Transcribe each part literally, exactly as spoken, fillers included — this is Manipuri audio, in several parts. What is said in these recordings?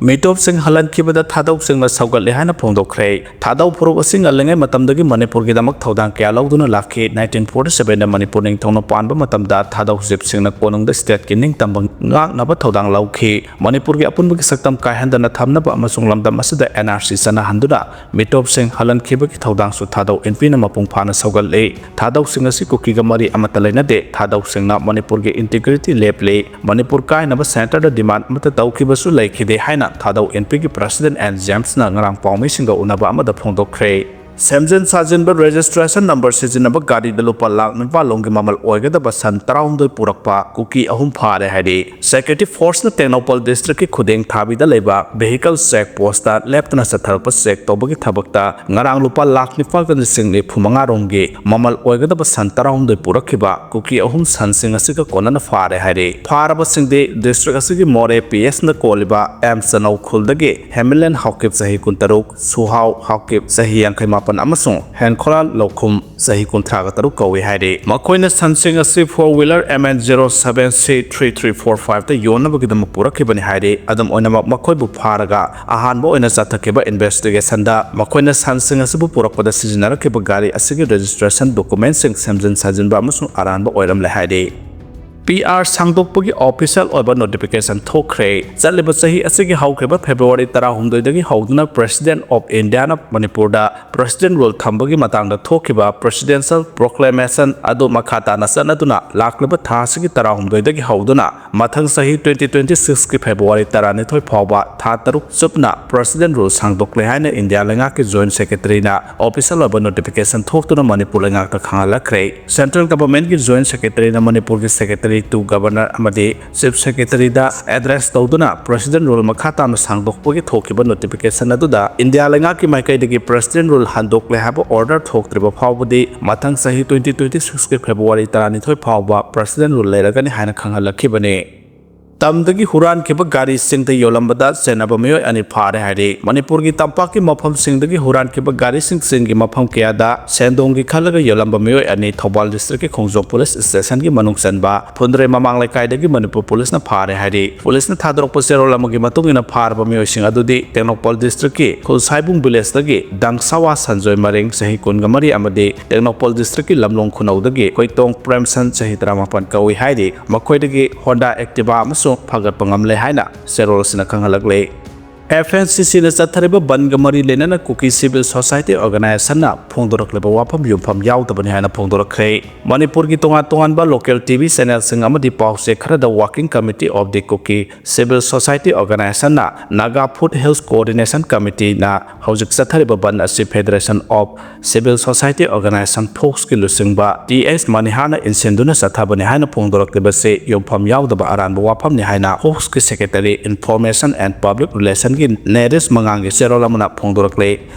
ꯃꯤꯇꯣꯞꯁꯤꯡ ꯍꯜꯍꯟꯈꯤꯕꯗ ꯊꯥꯗꯧꯁꯤꯡꯅ ꯁꯧꯒꯠꯂꯦ ꯍꯥꯏꯅ ꯐꯣꯡꯗꯣꯛꯈ꯭ꯔꯦ꯫ ꯊꯥꯗꯧ ꯐꯨꯔꯨꯞ ꯑꯁꯤ ꯉꯜꯂꯤꯉꯩ ꯃꯇꯝꯗꯒꯤ ꯃꯅꯤꯄꯨꯔꯒꯤꯗꯃꯛ ꯊꯧꯗꯥꯡ ꯀꯌꯥ ꯂꯧꯗꯨꯅ ꯂꯥꯛꯈꯤ꯫ Nineteen forty seven ꯗ ꯃꯅꯤꯄꯨꯔ ꯅꯤꯡꯊꯧꯅ ꯄꯥꯟꯕ ꯃꯇꯝꯗ ꯊꯥꯗꯧ ꯍꯧꯖꯤꯞꯁꯤꯡꯅ ꯀꯣꯅꯨꯡꯗ state ꯀꯤ ꯅꯤꯡꯇꯝꯕ ꯉꯥꯛꯅꯕ ꯊꯧꯗꯥꯡ ꯂꯧꯈꯤ꯫ ꯃꯅꯤꯄꯨꯔꯒꯤ ꯑꯄꯨꯟꯕꯒꯤ ꯁꯛꯇꯝ ꯀꯥꯏꯍꯟꯗꯅ ꯊꯝꯅꯕ ꯑꯃꯁꯨꯡ ꯂꯝꯗꯝ ꯑꯁꯤꯗ N R C ꯆꯠꯅꯍꯟꯗꯨꯅ ꯃꯤꯇꯣꯞꯁꯤꯡ ꯍꯜꯍꯟꯈꯤꯕꯒꯤ ꯊꯧꯗꯥꯡꯁꯨ ꯊꯥꯗꯧ ꯏꯟꯄꯤꯅ ꯃꯄꯨꯡ ꯐꯥꯅ ꯁꯧꯒꯠꯂꯤ꯫ ꯊꯥꯗꯧꯁꯤꯡ ꯑꯁꯤ ꯀꯨꯀꯤꯒ ꯃꯔꯤ ꯑꯃꯠꯇ ꯂꯩꯅꯗꯦ꯫ ꯊꯥꯗꯧꯁꯤꯡꯅ ꯃꯅꯤꯄꯨꯔꯒꯤ integrity ꯂꯦꯞꯂꯤ꯫ ꯃꯅꯤꯄꯨꯔ ꯀꯥꯏꯅꯕ centre ꯗ demand ꯑꯃꯠꯇ ꯇꯧꯈꯤꯕꯁꯨ ꯂꯩꯈꯤꯗꯦ ꯍꯥꯏꯅ ꯊꯥꯗꯧ ꯏꯟꯄꯤꯒꯤ president N James ꯅ ꯉꯔꯥꯡ ꯄꯥꯎꯃꯤꯁꯤꯡꯒ ꯎꯅꯕ ꯑꯃꯗ ꯐꯣꯡꯗꯣꯛꯈ꯭ꯔꯦ꯫ ꯁꯦꯝꯖꯤꯟ ꯁꯥꯖꯤꯟꯕ registration number ꯁꯤꯖꯤꯟꯅꯕ ꯒꯥꯔꯤꯗ ꯂꯨꯄꯥ ꯂꯥꯈ ꯅꯤꯄꯥꯜ ꯂꯣꯝꯒꯤ ꯃꯃꯜ ꯑꯣꯏꯒꯗꯕ ꯁꯟ ꯇꯔꯥꯍꯨꯝꯗꯣꯏ ꯄꯨꯔꯛꯄ ꯀꯨꯀꯤ ꯑꯍꯨꯝ ꯐꯥꯔꯦ ꯍꯥꯏꯔꯤ꯫ Security force ꯅ ꯇꯦꯡꯅꯧꯄꯜ district ꯀꯤ ꯈꯨꯗꯦꯡ ꯊꯥꯕꯤꯗ ꯂꯩꯕ vehicle check post ꯇ ꯂꯦꯞꯇꯅ ꯆꯠꯊꯔꯛꯄ check ꯇꯧꯕꯒꯤ ꯊꯕꯛꯇ ꯉꯔꯥꯡ ꯂꯨꯄꯥ ꯂꯥꯈ ꯅꯤꯄꯥꯜꯒ ꯂꯤꯁꯤꯡ ꯅꯤꯐꯨ ꯃꯉꯥ ꯔꯣꯝꯒꯤ ꯃꯃꯜ ꯑꯣꯏꯒꯗꯕ ꯁꯟ ꯇꯔꯥꯍꯨꯝꯗꯣꯏ ꯄꯨꯔꯛꯈꯤꯕ ꯀꯨꯀꯤ ꯑꯍꯨꯝ ꯁꯟꯁꯤꯡ ꯑꯁꯤꯒ ꯀꯣꯟꯅꯅ ꯐꯥꯔꯦ ꯍꯥꯏꯔꯤ꯫ ꯐꯥꯔꯕꯁꯤꯡꯗꯤ district ꯑꯁꯤꯒꯤ ꯃꯣꯔꯦ P S ꯅ ꯀꯣꯜꯂꯤꯕ M ꯆꯅꯧ ꯈꯨꯜꯗꯒꯤ ꯍꯦꯃꯤꯂꯦꯟ ꯍꯥꯎꯀꯤꯞ ꯆꯍꯤ ꯀꯨꯟꯇꯔꯨꯛ, ꯁꯨꯍꯥꯎ ꯍꯥꯎꯀꯤꯞ ꯆꯍꯤ ꯌꯥꯡꯈꯩ ꯃꯥꯄꯟ ꯑꯃꯁꯨꯡ ꯍꯦꯟꯈꯣꯂꯥꯜ ꯂꯧꯈꯨꯝ ꯆꯍꯤ ꯀꯨꯟꯊ꯭ꯔꯥꯒ ꯇꯔꯨꯛ ꯀꯧꯏ ꯍꯥꯏꯔꯤ꯫ ꯃꯈꯣꯏꯅ ꯁꯟꯁꯤꯡ ꯑꯁꯤ four wheeler M N zero seven C three three four five ꯇ ꯌꯣꯟꯅꯕꯒꯤꯗꯃꯛ ꯄꯨꯔꯛꯈꯤꯕꯅꯤ ꯍꯥꯏꯔꯤ꯫ ꯑꯗꯨꯝ ꯑꯣꯏꯅꯃꯛ, ꯃꯈꯣꯏꯕꯨ ꯐꯥꯔꯒ ꯑꯍꯥꯟꯕ ꯑꯣꯏꯅ ꯆꯠꯊꯈꯤꯕ investigation ꯗ ꯃꯈꯣꯏꯅ ꯁꯟꯁꯤꯡ ꯑꯁꯤꯕꯨ ꯄꯨꯔꯛꯄꯗ ꯁꯤꯖꯤꯟꯅꯔꯛꯈꯤꯕ ꯒꯥꯔꯤ ꯑꯁꯤꯒꯤ registration document ꯁꯤꯡ ꯁꯦꯝꯖꯤꯟ ꯁꯥꯖꯤꯟꯕ ꯑꯃꯁꯨꯡ ꯑꯔꯥꯟꯕ ꯑꯣꯏꯔꯝꯂꯦ ꯍꯥꯏꯔꯤ꯫ P R ꯁꯥꯡꯗꯣꯛꯄꯒꯤ official ꯑꯣꯏꯕ notification ꯊꯣꯛꯈ꯭ꯔꯦ꯫ ꯆꯠꯂꯤꯕ ꯆꯍꯤ ꯑꯁꯤꯒꯤ ꯍꯧꯈꯤꯕ February ꯇꯔꯥꯍꯨꯝꯗꯣꯏꯗꯒꯤ ꯍꯧꯗꯨꯅ President of India ꯅ ꯃꯅꯤꯄꯨꯔꯗ President Rule ꯊꯝꯕꯒꯤ ꯃꯇꯥꯡꯗ ꯊꯣꯛꯈꯤꯕ Presidential Proclamation ꯑꯗꯨ ꯃꯈꯥ ꯇꯥꯅ ꯆꯠꯅꯗꯨꯅ ꯂꯥꯛꯂꯤꯕ ꯊꯥ ꯑꯁꯤꯒꯤ ꯇꯔꯥꯍꯨꯝꯗꯣꯏꯗꯒꯤ ꯍꯧꯗꯨꯅ ꯃꯊꯪ ꯆꯍꯤ twenty twenty six ꯀꯤ February ꯇꯔꯥꯅꯤꯊꯣꯏ ꯐꯥꯎꯕ ꯊꯥ ꯇꯔꯨꯛ ꯆꯨꯞꯅ President Rule ꯁꯥꯡꯗꯣꯛꯂꯦ ꯍꯥꯏꯅ ꯏꯟꯗꯤꯌꯥ ꯂꯩꯉꯥꯛꯀꯤ Joint Secretary ꯅ official ꯑꯣꯏꯕ notification ꯊꯣꯛꯇꯨꯅ ꯃꯅꯤꯄꯨꯔ ꯂꯩꯉꯥꯛꯇ ꯈꯪꯍꯜꯂꯛꯈ꯭ꯔꯦ꯫ Central Government ꯀꯤ Joint Secretary ꯅ ꯃꯅꯤꯄꯨꯔꯒꯤ Secretary to Governor ꯑꯃꯗꯤ Chief Secretary ꯗ address ꯇꯧꯗꯨꯅ President Rule ꯃꯈꯥ ꯇꯥꯅ ꯁꯥꯡꯗꯣꯛꯄꯒꯤ ꯊꯣꯛꯈꯤꯕ notification ꯑꯗꯨꯗ ꯏꯟꯗꯤꯌꯥ ꯂꯩꯉꯥꯛꯀꯤ ꯃꯥꯏꯀꯩꯗꯒꯤ President Rule ꯍꯟꯗꯣꯛꯂꯦ ꯍꯥꯏꯕ order ꯊꯣꯛꯇ꯭ꯔꯤꯕ ꯐꯥꯎꯕꯗꯤ ꯃꯊꯪ ꯆꯍꯤ twenty twenty six ꯀꯤ February ꯇꯔꯥꯅꯤꯊꯣꯏ ꯐꯥꯎꯕ President Rule ꯂꯩꯔꯒꯅꯤ ꯍꯥꯏꯅ ꯈꯪꯍꯜꯂꯛꯈꯤꯕꯅꯤ꯫ ꯇꯝꯗꯒꯤ ꯍꯨꯔꯥꯟꯈꯤꯕ ꯒꯥꯔꯤꯁꯤꯡꯗ ꯌꯣꯜꯂꯝꯕꯗ ꯆꯦꯟꯅꯕ ꯃꯤꯑꯣꯏ ꯑꯅꯤ ꯐꯥꯔꯦ ꯍꯥꯏꯔꯤ꯫ ꯃꯅꯤꯄꯨꯔꯒꯤ ꯇꯝꯄꯥꯛꯀꯤ ꯃꯐꯝꯁꯤꯡꯗꯒꯤ ꯍꯨꯔꯥꯟꯈꯤꯕ ꯒꯥꯔꯤꯁꯤꯡ ꯆꯤꯡꯒꯤ ꯃꯐꯝ ꯀꯌꯥꯗ ꯁꯦꯟꯗꯣꯡꯒꯤ ꯈꯜꯂꯒ ꯌꯣꯜꯂꯝꯕ ꯃꯤꯑꯣꯏ ꯑꯅꯤ ꯊꯧꯕꯥꯜ ꯗꯤꯁꯇ꯭ꯔꯤꯛꯀꯤ ꯈꯣꯡꯖꯣꯝ ꯄꯨꯂꯤꯁ ꯁ꯭ꯇꯦꯁꯟꯒꯤ ꯃꯅꯨꯡ ꯆꯟꯕ ꯐꯨꯟꯗ꯭ꯔꯩ ꯃꯃꯥꯡ ꯂꯩꯀꯥꯏꯗꯒꯤ ꯃꯅꯤꯄꯨꯔ ꯄꯨꯂꯤꯁꯅ ꯐꯥꯔꯦ ꯍꯥꯏꯔꯤ꯫ ꯄꯨꯂꯤꯁꯅ ꯊꯥꯗꯣꯔꯛꯄ ꯆꯦꯔꯣꯜ ꯑꯃꯒꯤ ꯃꯇꯨꯡ ꯏꯟꯅ ꯐꯥꯔꯕ ꯃꯤꯑꯣꯏꯁꯤꯡ ꯑꯗꯨꯗꯤ ꯇꯦꯡꯅꯧꯄꯜ ꯗꯤꯁꯇ꯭ꯔꯤꯛꯀꯤ ꯈꯨꯜꯁꯥꯏꯕꯨꯡ ꯚꯤꯂꯦꯖꯇꯒꯤ ꯗꯪꯁꯥꯋꯥ ꯁꯟꯖꯣꯏ ꯃꯔꯤꯡ ꯆꯍꯤ ꯀꯨꯟꯒ ꯃꯔꯤ ꯑꯃꯗꯤ ꯇꯦꯡꯅꯧꯄꯜ ꯗꯤꯁꯇ꯭ꯔꯤꯛꯀꯤ ꯂꯝꯂꯣꯡ ꯈꯨꯅꯧꯗꯒꯤ ꯈꯣꯏꯇꯣꯡ ꯄ꯭ꯔꯦꯝꯁꯟ ꯆꯍꯤ ꯇꯔꯥꯃꯥꯄꯟ ꯀꯧꯏ ꯍꯥꯏꯔꯤ꯫ ꯃꯈꯣꯏꯗꯒꯤ Honda Activa ꯑꯃꯁꯨ ꯐꯥꯒꯠꯄ ꯉꯝꯂꯦ ꯍꯥꯏꯅ ꯆꯦꯔꯣꯜ ꯑꯁꯤꯅ ꯈꯪꯍꯜꯂꯛꯂꯤ꯫ ꯑꯦꯐ ꯑꯦꯟ ꯁꯤ ꯁꯤꯅ ꯆꯠꯊꯔꯤꯕ ꯕꯟꯒ ꯃꯔꯤ ꯂꯩꯅꯅ ꯀꯨꯀꯤ ꯁꯤꯚꯤꯜ ꯁꯣꯁꯥꯏꯇꯤ ꯑꯣꯔꯒꯅꯥꯏꯖꯦꯁꯟꯅ ꯐꯣꯡꯗꯣꯔꯛꯂꯤꯕ ꯋꯥꯐꯝ ꯌꯨꯝꯐꯝ ꯌꯥꯎꯗꯕꯅꯤ ꯍꯥꯏꯅ ꯐꯣꯡꯗꯣꯔꯛꯈ꯭ꯔꯦ꯫ ꯃꯅꯤꯄꯨꯔꯒꯤ ꯇꯣꯉꯥꯟ ꯇꯣꯉꯥꯟꯕ ꯂꯣꯀꯦꯜ ꯇꯤ ꯚꯤ ꯆꯦꯅꯦꯜꯁꯤꯡ ꯑꯃꯗꯤ ꯄꯥꯎ ꯆꯦ ꯈꯔꯗ Working Committee of the Kuki Civil Society Organization ꯅ Naga Foothill Coordination Committee ꯅ ꯍꯧꯖꯤꯛ ꯆꯠꯊꯔꯤꯕ ꯕꯟ ꯑꯁꯤ Federation of Civil Society Organization ꯐꯣꯛꯁꯀꯤ ꯂꯨꯆꯤꯡꯕ ꯇꯤ ꯑꯦꯁ ꯃꯅꯤꯍꯥꯔꯅ ꯏꯟꯁꯤꯟꯗꯨꯅ ꯆꯠꯊꯕꯅꯤ ꯍꯥꯏꯅ ꯐꯣꯡꯗꯣꯔꯛꯂꯤꯕꯁꯤ ꯌꯨꯝꯐꯝ ꯌꯥꯎꯗꯕ ꯑꯔꯥꯟꯕ ꯋꯥꯐꯝꯅꯤ ꯍꯥꯏꯅ ꯐꯣꯛꯁꯀꯤ Secretary Information and Public Relation ꯒꯤ ꯅꯦꯔꯤꯁ ꯃꯉꯥꯡꯒꯤ ꯆꯦꯔꯣꯜ ꯑꯃꯅ ꯐꯣꯡꯗꯣꯔꯛꯂꯤ꯫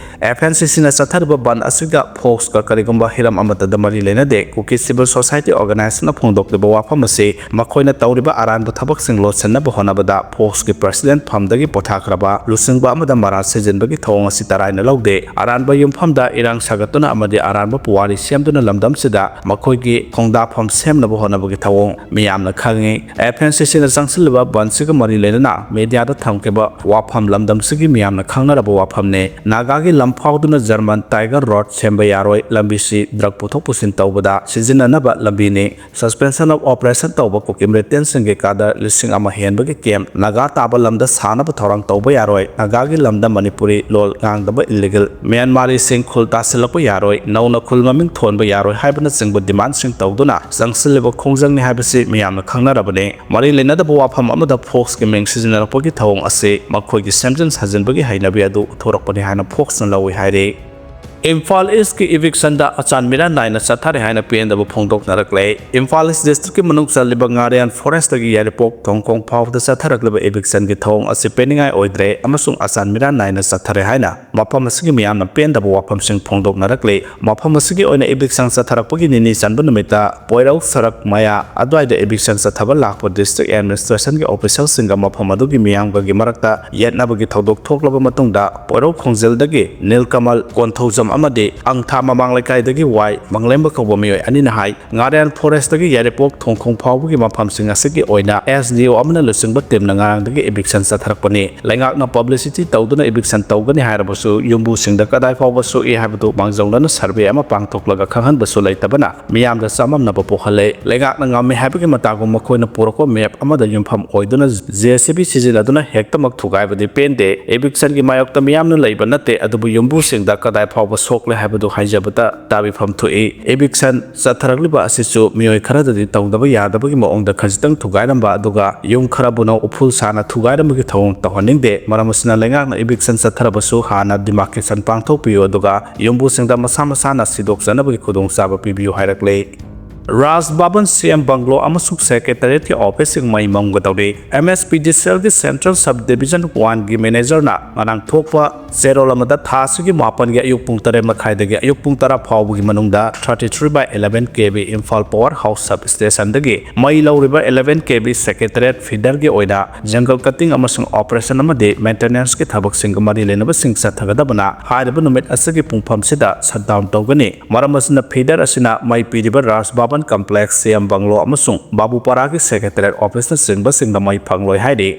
ꯑꯦꯐ ꯑꯦꯟ ꯁꯤ ꯁꯤꯅ ꯆꯠꯊꯔꯤꯕ ꯕꯟ ꯑꯁꯤꯒ ꯐꯣꯛꯁꯀ ꯀꯔꯤꯒꯨꯝꯕ ꯍꯤꯔꯝ ꯑꯃꯠꯇꯗ ꯃꯔꯤ ꯂꯩꯅꯗꯦ꯫ ꯀꯨꯀꯤ ꯁꯤꯚꯤꯜ ꯁꯣꯁꯥꯏꯇꯤ ꯑꯣꯔꯒꯅꯥꯏꯖꯦꯁꯟꯅ ꯐꯣꯡꯗꯣꯛꯂꯤꯕ ꯋꯥꯐꯝ ꯑꯁꯤ ꯃꯈꯣꯏꯅ ꯇꯧꯔꯤꯕ ꯑꯔꯥꯟꯕ ꯊꯕꯛꯁꯤꯡ ꯂꯣꯠꯁꯤꯟꯅꯕ ꯍꯣꯠꯅꯕꯗ ꯐꯣꯛꯁꯀꯤ ꯄ꯭ꯔꯁꯤꯗꯦꯟꯠ ꯐꯝꯗꯒꯤ ꯄꯣꯊꯥꯈ꯭ꯔꯕ ꯂꯨꯆꯤꯡꯕ ꯑꯃꯗ ꯃꯔꯥꯜ ꯁꯤꯖꯤꯟꯕꯒꯤ ꯊꯧꯑꯣꯡ ꯑꯁꯤ ꯇꯔꯥꯏꯅ ꯂꯧꯗꯦ꯫ ꯑꯔꯥꯟꯕ ꯌꯨꯝꯐꯝꯗ ꯏꯔꯥꯡ ꯁꯥꯒꯠꯇꯨꯅ ꯑꯃꯗꯤ ꯑꯔꯥꯟꯕ ꯄꯨꯋꯥꯔꯤ ꯁꯦꯝꯗꯨꯅ ꯂꯝꯗꯝꯁꯤꯗ ꯃꯈꯣꯏꯒꯤ ꯈꯣꯡꯗꯥꯐꯝ ꯁꯦꯝꯅꯕ ꯍꯣꯠꯅꯕꯒꯤ ꯊꯧꯑꯣꯡ ꯃꯤꯌꯥꯝꯅ ꯈꯪꯏ꯫ ꯑꯦꯐ ꯑꯦꯟ ꯁꯤ ꯁꯤꯅ ꯆꯪꯁꯤꯜꯂꯤꯕ ꯕꯟꯁꯤꯒ ꯃꯔꯤ ꯂꯩꯅꯅ ꯃꯦꯗꯤꯌꯥꯗ ꯊꯝꯈꯤꯕ ꯋꯥꯐꯝ ꯂꯝꯗꯝꯁꯤꯒꯤ ꯃꯤꯌꯥꯝꯅ ꯈꯪꯅꯔꯕ ꯋꯥꯐꯝꯅꯤ꯫ ꯅꯥꯒꯥꯒꯤ ꯂꯝ ꯐꯥꯎꯗꯨꯅ ꯖꯔꯃꯟ ꯇꯥꯏꯒꯔ ꯔꯣꯗ ꯁꯦꯝꯕ ꯌꯥꯔꯣꯏ, ꯂꯝꯕꯤꯁꯤ ꯗ꯭ꯔꯒ ꯄꯨꯊꯣꯛ ꯄꯨꯁꯤꯟ ꯇꯧꯕꯗ ꯁꯤꯖꯤꯟꯅꯅꯕ ꯂꯝꯕꯤꯅꯤ꯫ Suspension of Operation ꯇꯧꯕ ꯀꯨꯀꯤ ꯃꯤꯂꯤꯇꯦꯟꯁꯤꯡꯒꯤ ꯀꯥꯗ ꯂꯤꯁꯤꯡ ꯑꯃ ꯍꯦꯟꯕꯒꯤ ꯀꯦꯝꯞ ꯅꯥꯒꯥ ꯇꯥꯕ ꯂꯝꯗ ꯁꯥꯅꯕ ꯊꯧꯔꯥꯡ ꯇꯧꯕ ꯌꯥꯔꯣꯏ꯫ ꯅꯥꯒꯥꯒꯤ ꯂꯝꯗ ꯃꯅꯤꯄꯨꯔꯤ ꯂꯣꯜ ꯉꯥꯡꯗꯕ ꯏꯂꯤꯒꯦꯜ ꯃ꯭ꯌꯥꯟꯃꯥꯔꯤꯁꯤꯡ ꯈꯨꯜ ꯇꯥꯁꯤꯜꯂꯛꯄ ꯌꯥꯔꯣꯏ, ꯅꯧꯅ ꯈꯨꯜ ꯃꯃꯤꯡ ꯊꯣꯟꯕ ꯌꯥꯔꯣꯏ ꯍꯥꯏꯕꯅꯆꯤꯡꯕ ꯗꯤꯃꯥꯟꯁꯤꯡ ꯇꯧꯗꯨꯅ ꯆꯪꯁꯤꯜꯂꯤꯕ ꯈꯣꯡꯖꯪꯅꯤ ꯍꯥꯏꯕꯁꯤ ꯃꯤꯌꯥꯝꯅ ꯈꯪꯅꯔꯕꯅꯤ꯫ ꯃꯔꯤ ꯂꯩꯅꯗꯕ ꯋꯥꯐꯝ ꯑꯃꯗ ꯐꯣꯛꯁꯀꯤ ꯃꯤꯡ ꯁꯤꯖꯤꯟꯅꯔꯛꯄꯒꯤ ꯊꯧꯑꯣꯡ ꯑꯁꯤ ꯃꯈꯣꯏꯒꯤ ꯁꯦꯝꯖꯤꯟ ꯁꯥꯖꯤꯟꯕꯒꯤ ꯍꯩꯅꯕꯤ ꯑꯗꯨ ꯎꯠꯊꯣꯔꯛꯄꯅꯤ ꯍꯥꯏꯅ ꯐꯣꯛꯁꯅ ꯂꯧꯏ ꯍꯥꯏꯔꯤ꯫ ꯏꯝꯐꯥꯜ ꯏꯁꯀꯤ ꯏꯚꯤꯛꯁꯟꯗ ꯑꯆꯥꯟ ꯃꯤꯔꯥꯟ ꯅꯥꯏꯅ ꯆꯠꯊꯔꯦ ꯍꯥꯏꯅ ꯄꯦꯟꯗꯕ ꯐꯣꯡꯗꯣꯛꯅꯔꯛꯂꯦ꯫ ꯏꯝꯐꯥꯜ ꯏꯁ ꯗꯤꯁꯇ꯭ꯔꯤꯛꯀꯤ ꯃꯅꯨꯡ ꯆꯜꯂꯤꯕ ꯉꯥꯔꯤꯌꯥꯟ ꯐꯣꯔꯦꯁꯇꯒꯤ ꯌꯥꯏꯔꯤꯄꯣꯛ ꯊꯣꯡꯈꯣꯡ ꯐꯥꯎꯕꯗ ꯆꯠꯊꯔꯛꯂꯤꯕ ꯏꯚꯤꯛꯁꯟꯒꯤ ꯊꯧꯑꯣꯡ ꯑꯁꯤ ꯄꯦꯟꯅꯤꯡꯉꯥꯏ ꯑꯣꯏꯗ꯭ꯔꯦ ꯑꯃꯁꯨꯡ ꯑꯆꯥꯟ ꯃꯤꯔꯥꯟ ꯅꯥꯏꯅ ꯆꯠꯊꯔꯦ ꯍꯥꯏꯅ ꯃꯐꯝ ꯑꯁꯤꯒꯤ ꯃꯤꯌꯥꯝꯅ ꯄꯦꯟꯗꯕ ꯋꯥꯐꯝꯁꯤꯡ ꯐꯣꯡꯗꯣꯛꯅꯔꯛꯂꯤ꯫ ꯃꯐꯝ ꯑꯁꯤꯒꯤ ꯑꯣꯏꯅ ꯏꯚꯤꯛꯁꯟ ꯆꯠꯊꯔꯛꯄꯒꯤ ꯅꯤꯅꯤ ꯆꯟꯕ ꯅꯨꯃꯤꯠꯇ ꯄꯣꯏꯔꯧ ꯁꯔꯛ ꯃꯌꯥ ꯑꯗꯨꯋꯥꯏꯗ ꯏꯚꯤꯛꯁꯟ ꯆꯠꯊꯕ ꯂꯥꯛꯄ ꯗꯤꯁꯇ꯭ꯔꯤꯛ ꯑꯦꯗꯃꯤꯅꯤꯁꯇ꯭ꯔꯦꯁꯟꯒꯤ ꯑꯣꯐꯤꯁꯤꯌꯦꯜꯁꯤꯡꯒ ꯃꯐꯝ ꯑꯗꯨꯒꯤ ꯃꯤꯌꯥꯝꯒꯒꯤ ꯃꯔꯛꯇ ꯌꯦꯠꯅꯕꯒꯤ ꯊꯧꯗꯣꯛ ꯊꯣꯛꯂꯕ ꯃꯇꯨꯡꯗ ꯄꯣꯏꯔꯧ ꯈꯣꯡꯖꯦꯜꯗꯒꯤ ꯅꯤꯜꯀꯃꯜ ꯀꯣꯟꯊꯧꯖꯝ ꯑꯃꯗꯤ ꯑꯪꯊꯥ ꯃꯃꯥꯡ ꯂꯩꯀꯥꯏꯗꯒꯤ ꯋꯥꯏ ꯃꯪꯂꯦꯝꯕ ꯀꯧꯕ ꯃꯤꯑꯣꯏ ꯑꯅꯤꯅ ꯍꯥꯏ, ꯉꯥꯔꯤꯌꯥꯟ ꯐꯣꯔꯦꯁꯇꯒꯤ ꯌꯥꯏꯔꯤꯄꯣꯛ ꯊꯣꯡꯈꯣꯡ ꯐꯥꯎꯕꯒꯤ ꯃꯐꯝꯁꯤꯡ ꯑꯁꯤꯒꯤ ꯑꯣꯏꯅ ꯑꯦꯁ ꯗꯤ ꯑꯣ ꯑꯃꯅ ꯂꯨꯆꯤꯡꯕ ꯇꯤꯝꯅ ꯉꯔꯥꯡꯗꯒꯤ ꯏꯚꯤꯛꯁꯟ ꯆꯠꯊꯔꯛꯄꯅꯤ꯫ ꯂꯩꯉꯥꯛꯅ ꯄꯕ꯭ꯂꯤꯁꯤꯇꯤ ꯇꯧꯗꯨꯅ ꯏꯚꯤꯛꯁꯟ ꯇꯧꯒꯅꯤ ꯍꯥꯏꯔꯕꯁꯨ ꯌꯨꯝꯕꯨꯁꯤꯡꯗ ꯀꯗꯥꯏ ꯐꯥꯎꯕ ꯁꯣꯛꯏ ꯍꯥꯏꯕꯗꯨ ꯃꯥꯡꯖꯧꯅꯅ ꯁꯔꯚꯦ ꯑꯃ ꯄꯥꯡꯊꯣꯛꯂꯒ ꯈꯪꯍꯟꯕꯁꯨ ꯂꯩꯇꯕꯅ ꯃꯤꯌꯥꯝꯗ ꯆꯃꯝꯅꯕ ꯄꯣꯛꯍꯜꯂꯦ꯫ ꯂꯩꯉꯥꯛꯅ ꯉꯝꯃꯤ ꯍꯥꯏꯕꯒꯤ ꯃꯇꯥꯒꯨꯝ ꯃꯈꯣꯏꯅ ꯄꯨꯔꯛꯄ ꯃꯦꯞ ꯑꯃꯗ ꯌꯨꯝꯐꯝ ꯑꯣꯏꯗꯨꯅ ꯖꯦ ꯁꯤ ꯕꯤ ꯁꯤꯖꯤꯟꯅꯗꯨꯅ ꯍꯦꯛꯇꯃꯛ ꯊꯨꯒꯥꯏꯕꯗꯤ ꯄꯦꯟꯗꯦ꯫ ꯏꯚꯤꯛꯁꯟꯒꯤ ꯃꯥꯌꯣꯛꯇ ꯃꯤꯌꯥꯝꯅ ꯂꯩꯕ ꯅꯠꯇꯦ, ꯑꯗꯨꯕꯨ ꯌꯨꯝꯕꯨꯁꯤꯡꯗ ꯀꯗꯥꯏ ꯐꯥꯎꯕ ꯁꯣꯛꯂꯦ ꯍꯥꯏꯕꯗꯨ ꯍꯥꯏꯖꯕꯗ ꯇꯥꯕꯤꯐꯝ ꯊꯣꯛꯏ꯫ ꯏꯚꯤꯛꯁꯟ ꯆꯠꯊꯔꯛꯂꯤꯕ ꯑꯁꯤꯁꯨ ꯃꯤꯑꯣꯏ ꯈꯔꯗꯗꯤ ꯇꯧꯗꯕ ꯌꯥꯗꯕꯒꯤ ꯃꯑꯣꯡꯗ ꯈꯖꯤꯛꯇꯪ ꯊꯨꯒꯥꯏꯔꯝꯕ ꯑꯗꯨꯒ ꯌꯨꯝ ꯈꯔꯕꯨꯅ ꯎꯐꯨꯜ ꯁꯥꯅ ꯊꯨꯒꯥꯏꯔꯝꯕꯒꯤ ꯊꯧꯑꯣꯡ ꯇꯧꯍꯟꯅꯤꯡꯗꯦ꯫ ꯃꯔꯝ ꯑꯁꯤꯅ ꯂꯩꯉꯥꯛꯅ ꯏꯚꯤꯛꯁꯟ ꯆꯠꯊꯔꯕꯁꯨ ꯍꯥꯟꯅ ꯗꯤꯃꯥꯔꯀꯦꯁꯟ ꯄꯥꯡꯊꯣꯛꯄꯤꯌꯨ ꯑꯗꯨꯒ ꯌꯨꯝꯕꯨꯁꯤꯡꯗ ꯃꯁꯥ ꯃꯁꯥꯅ ꯁꯤꯗꯣꯛꯆꯅꯕꯒꯤ ꯈꯨꯗꯣꯡꯆꯥꯕ ꯄꯤꯕꯤꯌꯨ ꯍꯥꯏꯔꯛꯂꯦ꯫ ꯔꯥꯖ ꯚꯕꯟ, ꯁꯤ ꯑꯦꯝ ꯕꯪꯒ꯭ꯂꯣ ꯑꯃꯁꯨꯡ ꯁꯦꯀ꯭ꯔꯦꯇꯔꯤꯌꯦꯠꯀꯤ ꯑꯣꯐꯤꯁꯁꯤꯡ ꯃꯩ ꯃꯝꯒꯗꯧꯔꯤ꯫ ꯑꯦꯝ ꯑꯦꯁ ꯄꯤ ꯗꯤ ꯁꯤ ꯑꯦꯜꯒꯤ ꯁꯦꯟꯇ꯭ꯔꯦꯜ ꯁꯕ ꯗꯤꯕꯤꯖꯟ ꯋꯥꯟꯒꯤ ꯃꯦꯅꯦꯖꯔꯅ ꯉꯔꯥꯡ ꯊꯣꯛꯄ ꯆꯦꯔꯣꯜ ꯑꯃꯗ ꯊꯥ ꯑꯁꯤꯒꯤ ꯃꯥꯄꯟꯒꯤ ꯑꯌꯨꯛ ꯄꯨꯡ ꯇꯔꯦꯠ ꯃꯈꯥꯏꯗꯒꯤ ꯑꯌꯨꯛ ꯄꯨꯡ ꯇꯔꯥ ꯐꯥꯎꯕꯒꯤ ꯃꯅꯨꯡꯗ thirty three by eleven K V Imphal power house sub ꯁ꯭ꯇꯦꯁꯟꯗꯒꯤ ꯃꯩ ꯂꯧꯔꯤꯕ eleven K V ꯁꯦꯀ꯭ꯔꯦꯇꯔꯤꯌꯦꯠ ꯐꯤꯗꯔꯒꯤ ꯑꯣꯏꯅ ꯖꯪꯒꯜ ꯀꯠꯇꯤꯡ ꯑꯃꯁꯨꯡ ꯑꯣꯄꯔꯦꯁꯟ ꯑꯃꯗꯤ ꯃꯦꯟꯇꯦꯅꯦꯟꯁꯀꯤ ꯊꯕꯛꯁꯤꯡꯒ ꯃꯔꯤ ꯂꯩꯅꯕꯁꯤꯡ ꯆꯠꯊꯒꯗꯕꯅ ꯍꯥꯏꯔꯤꯕ ꯅꯨꯃꯤꯠ ꯑꯁꯤꯒꯤ ꯄꯨꯡꯐꯝꯁꯤꯗ ꯁꯠ ꯗꯥꯎꯟ ꯇꯧꯒꯅꯤ꯫ ꯃꯔꯝ ꯑꯁꯤꯅ ꯐꯤꯗꯔ ꯑꯁꯤꯅ ꯃꯩ ꯄꯤꯔꯤꯕ ꯔꯥꯖ ꯚꯕꯟ ꯀꯝꯄ꯭ꯂꯦꯛꯁ, ꯁꯤ ꯑꯦꯝ ꯕꯪꯒ꯭ꯂꯣ ꯑꯃꯁꯨꯡ ꯕꯥꯕꯨꯄꯥꯔꯥꯒꯤ ꯁꯦꯀ꯭ꯔꯦꯇꯔꯤꯌꯦꯠ ꯑꯣꯐꯤꯁꯅꯆꯤꯡꯕꯁꯤꯡꯗ ꯃꯩ ꯐꯪꯂꯣꯏ ꯍꯥꯏꯔꯤ꯫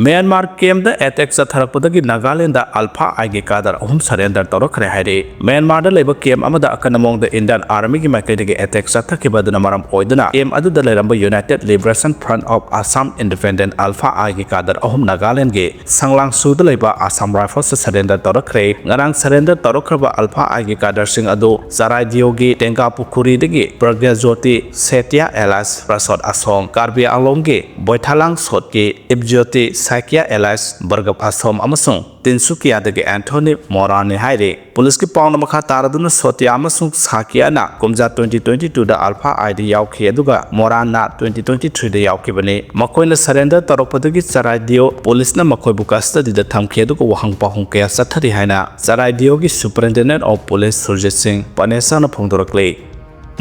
ꯃ꯭ꯌꯥꯟꯃꯥꯔ ꯀꯦꯝꯗ ꯑꯦꯇꯦꯛ ꯆꯠꯊꯔꯛꯄꯗꯒꯤ ꯅꯥꯒꯥꯂꯦꯟꯗ ꯑꯜꯐꯥ ꯑꯥꯏꯒꯤ ꯀꯥꯗꯔ ꯑꯍꯨꯝ ꯁꯔꯦꯟꯗꯔ ꯇꯧꯔꯛꯈ꯭ꯔꯦ ꯍꯥꯏꯔꯤ꯫ ꯃ꯭ꯌꯥꯟꯃꯥꯔꯗ ꯂꯩꯕ ꯀꯦꯝ ꯑꯃꯗ ꯑꯀꯟꯕ ꯃꯑꯣꯡꯗ ꯏꯟꯗꯤꯌꯥꯟ ꯑꯥꯔꯃꯤꯒꯤ ꯃꯥꯏꯀꯩꯗꯒꯤ ꯑꯦꯇꯦꯛ ꯆꯠꯊꯈꯤꯕ ꯑꯗꯨꯅ ꯃꯔꯝ ꯑꯣꯏꯗꯨꯅ ꯀꯦꯝ ꯑꯗꯨꯗ ꯂꯩꯔꯝꯕ United Liberation Front of Assam Independent, alpha ꯑꯥꯏꯒꯤ ꯀꯥꯗꯔ ꯑꯍꯨꯝ ꯅꯥꯒꯥꯂꯦꯟꯗꯒꯤ ꯁꯪꯂꯥꯡꯁꯨꯗ ꯂꯩꯕ ꯑꯁꯥꯝ ꯔꯥꯏꯐꯜꯁꯇ ꯁꯔꯦꯟꯗꯔ ꯇꯧꯔꯛꯈ꯭ꯔꯦ꯫ ꯉꯔꯥꯡ ꯁꯔꯦꯟꯗꯔ ꯇꯧꯔꯛꯈ꯭ꯔꯕ ꯑꯜꯐꯥ ꯑꯥꯏꯒꯤ ꯀꯥꯗꯔꯁꯤꯡ ꯑꯗꯨ ꯆꯔꯥꯏꯗꯤꯌꯣꯒꯤ ꯇꯦꯡꯒꯥꯄꯨꯈꯨꯔꯤꯗꯒꯤ ꯄ꯭ꯔꯒ꯭ꯌꯥꯖꯣꯇꯤ ꯁꯦꯇꯤꯌꯥ alias ꯄ꯭ꯔꯁꯣꯠ ꯑꯁꯣꯡ, ꯀꯥꯔꯕꯤ ꯑꯪꯂꯣꯡꯒꯤ ꯕꯣꯏꯊꯥꯂꯥꯡ ꯁꯣꯠꯀꯤ ꯏꯕꯖꯣꯇꯤ ꯁꯥꯀꯤꯌꯥ ꯑꯦꯂꯥꯏꯁ ꯕꯔꯒꯞ ꯑꯁꯣꯝ ꯑꯃꯁꯨꯡ ꯇꯤꯟꯁꯨꯀꯤꯌꯥꯗꯒꯤ ꯑꯦꯟꯊꯣꯅꯤ ꯃꯣꯔꯥꯟꯅꯤ ꯍꯥꯏꯔꯤ꯫ ꯄꯨꯂꯤꯁꯀꯤ ꯄꯥꯎꯅ ꯃꯈꯥ ꯇꯥꯔꯗꯨꯅ ꯁꯣꯇꯤꯌꯥ ꯑꯃꯁꯨꯡ ꯁꯥꯀꯤꯌꯥꯅ ꯀꯨꯝꯖꯥ twenty twenty-twoꯗ ꯑꯜꯐꯥ ꯑꯥꯏꯗ ꯌꯥꯎꯈꯤ, ꯑꯗꯨꯒ ꯃꯣꯔꯥꯟꯅ twenty twenty-threeꯗ ꯌꯥꯎꯈꯤꯕꯅꯤ꯫ ꯃꯈꯣꯏꯅ surrender ꯇꯧꯔꯛꯄꯗꯒꯤ ꯆꯔꯥꯏꯗꯤꯑꯣ ꯄꯨꯂꯤꯁꯅ ꯃꯈꯣꯏꯕꯨ custodyꯗ ꯊꯝꯈꯤ, ꯑꯗꯨꯒ ꯋꯥꯍꯪ ꯄꯥꯎꯍꯪ ꯀꯌꯥ ꯆꯠꯊꯔꯤ ꯍꯥꯏꯅ ꯆꯔꯥꯏꯗꯤꯑꯣꯒꯤ Superintendent of Police ꯁꯨꯔꯖꯤꯠ ꯁꯤꯡ ꯄꯅꯦꯁꯥꯅ ꯐꯣꯡꯗꯣꯔꯛꯂꯤ꯫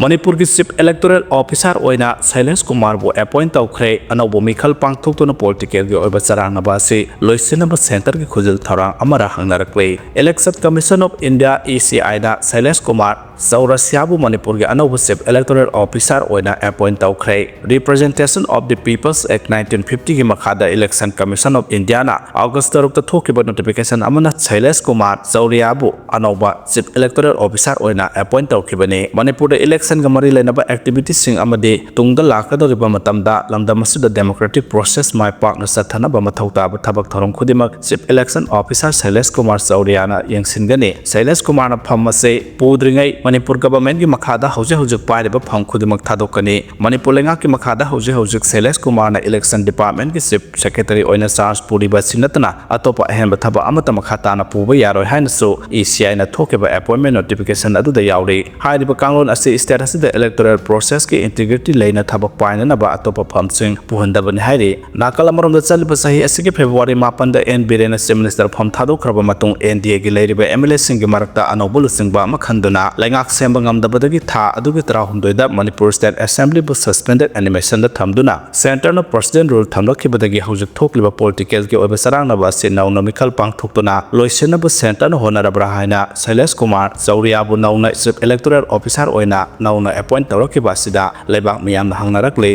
ꯃꯅꯤꯄꯨꯔꯒꯤ Chief Electoral Officer ꯑꯣꯏꯅ ꯁꯩꯂꯦꯁ ꯀꯨꯃꯥꯔꯕꯨ appoint ꯇꯧꯈ꯭ꯔꯦ꯫ ꯑꯅꯧꯕ ꯃꯤꯈꯜ ꯄꯥꯡꯊꯣꯛꯇꯨꯅ politicalꯒꯤ ꯑꯣꯏꯕ ꯆꯔꯥꯡꯅꯕ ꯑꯁꯤ ꯂꯣꯏꯁꯤꯟꯅꯕ centreꯒꯤ ꯈꯨꯖꯤꯜ ꯊꯧꯔꯥꯡ ꯑꯃꯔ ꯍꯪꯅꯔꯛꯂꯤ꯫ Election Commission of India, ECIꯅ ꯁꯩꯂꯦꯁ Kumar ꯆꯧꯔꯁꯤꯌꯥꯕꯨ ꯃꯅꯤꯄꯨꯔꯒꯤ ꯑꯅꯧꯕ Chief Electoral Officer ꯑꯣꯏꯅ appoint ꯇꯧꯈ꯭ꯔꯦ꯫ Representation of the People's Act nineteen fiftyꯒꯤ ꯃꯈꯥꯗ Election Commission of Indiaꯅ August ꯇꯔꯨꯛꯇ ꯊꯣꯛꯈꯤꯕ notification ꯑꯃꯅ ꯁꯩꯂꯦꯁ ꯀꯨꯃꯥꯔ ꯆꯧꯔꯤꯌꯥꯕꯨ ꯑꯅꯧꯕ Chief Electoral Officer ꯑꯣꯏꯅ appoint ꯇꯧꯈꯤꯕꯅꯤ꯫ ꯃꯅꯤꯄꯨꯔꯗ electionꯒ ꯃꯔꯤ ꯂꯩꯅꯕ activityꯁꯤꯡ ꯑꯃꯗꯤ ꯇꯨꯡꯗ ꯂꯥꯛꯀꯗꯧꯔꯤꯕ ꯃꯇꯝꯗ ꯂꯝꯗꯝ ꯑꯁꯤꯗ democratic process ꯃꯥꯏ ꯄꯥꯛꯅ ꯆꯠꯊꯅꯕ ꯃꯊꯧ ꯇꯥꯕ ꯊꯕꯛ ꯊꯧꯔꯝ ꯈꯨꯗꯤꯡꯃꯛ Chief Election Officer ꯁꯩꯂꯦꯁ ꯀꯨꯃꯥꯔ ꯆꯧꯔꯤꯌꯥꯅ ꯌꯦꯡꯁꯤꯟꯒꯅꯤ꯫ ꯁꯩꯂꯦꯁ ꯀꯨꯃꯥꯔꯅ ꯐꯝ ꯑꯁꯤ ꯄꯨꯗ꯭ꯔꯤꯉꯩ ꯃꯅꯤꯄꯨꯔ governmentꯀꯤ ꯃꯈꯥꯗ ꯍꯧꯖꯤꯛ ꯍꯧꯖꯤꯛ ꯄꯥꯏꯔꯤꯕ ꯐꯝ ꯈꯨꯗꯤꯡꯃꯛ ꯊꯥꯗꯣꯛꯀꯅꯤ꯫ ꯃꯅꯤꯄꯨꯔ ꯂꯩꯉꯥꯛꯀꯤ ꯃꯈꯥꯗ ꯍꯧꯖꯤꯛ ꯍꯧꯖꯤꯛ ꯁꯩꯂꯦꯁ ꯀꯨꯃꯥꯔꯅ Election Departmentꯀꯤ Chief Secretary ꯑꯣꯏꯅ charge ꯄꯨꯔꯤꯕ ꯑꯁꯤ ꯅꯠꯇꯅ ꯑꯇꯣꯞꯄ ꯑꯍꯦꯟꯕ ꯊꯕꯛ ꯑꯃꯠꯇ ꯃꯈꯥ ꯇꯥꯅ ꯄꯨꯕ ꯌꯥꯔꯣꯏ ꯍꯥꯏꯅꯁꯨ ECIꯅ ꯊꯣꯛꯈꯤꯕ appointment notification ꯑꯗꯨꯗ ꯌꯥꯎꯔꯤ꯫ ꯍꯥꯏꯔꯤꯕ ꯀꯥꯡꯂꯣꯟ ꯑꯁꯤ state ꯑꯁꯤꯗ electoral processꯀꯤ integrity ꯂꯩꯅ ꯊꯕꯛ ꯄꯥꯏꯅꯅꯕ ꯑꯇꯣꯞꯄ ꯐꯝꯁꯤꯡ ꯄꯨꯍꯟꯗꯕꯅꯤ ꯍꯥꯏꯔꯤ꯫ ꯅꯥꯀꯜ ꯑꯃꯔꯣꯝꯗ, ꯆꯠꯂꯤꯕ ꯆꯍꯤ ꯑꯁꯤꯒꯤ February ꯃꯥꯄꯟꯗ N ꯕꯤꯔꯦꯟꯅ Chief Minister ꯐꯝ ꯊꯥꯗꯣꯛꯈ꯭ꯔꯕ ꯃꯇꯨꯡ NDAꯒꯤ ꯂꯩꯔꯤꯕ MLAꯁꯤꯡꯒꯤ ꯃꯔꯛꯇ ꯑꯅꯧꯕ ꯂꯨꯆꯤꯡꯕ ꯑꯃ ꯈꯟꯗꯨꯅ ꯂꯩꯉꯥꯛ ꯁꯦꯝꯕ ꯉꯝꯗꯕꯗꯒꯤ ꯊꯥ ꯑꯗꯨꯒꯤ ꯇꯔꯥꯍꯨꯝꯗꯣꯏꯗ ꯃꯅꯤꯄꯨꯔ State Assemblyꯕꯨ suspended animationꯗ ꯊꯝꯗꯨꯅ centreꯅ President rule ꯊꯝꯂꯛꯈꯤꯕꯗꯒꯤ ꯍꯧꯖꯤꯛ ꯊꯣꯛꯂꯤꯕ politicalꯒꯤ ꯑꯣꯏꯕ ꯆꯔꯥꯡꯅꯕ ꯑꯁꯤ ꯅꯧꯅ ꯃꯤꯈꯜ ꯄꯥꯡꯊꯣꯛꯇꯨꯅ ꯂꯣꯏꯁꯤꯟꯅꯕ centreꯅ ꯍꯣꯠꯅꯔꯕ꯭ꯔꯥ ꯍꯥꯏꯅ ꯁꯩꯂꯦꯁ ꯀꯨꯃꯥꯔ ꯆꯧꯔꯤꯌꯥꯕꯨ ꯅꯧꯅ Chief Electoral Officer ꯑꯣꯏꯅ ꯅꯧꯅ appoint ꯇꯧꯔꯛꯈꯤꯕ ꯑꯁꯤꯗ ꯂꯩꯕꯥꯛ ꯃꯤꯌꯥꯝꯅ ꯍꯪꯅꯔꯛꯂꯤ꯫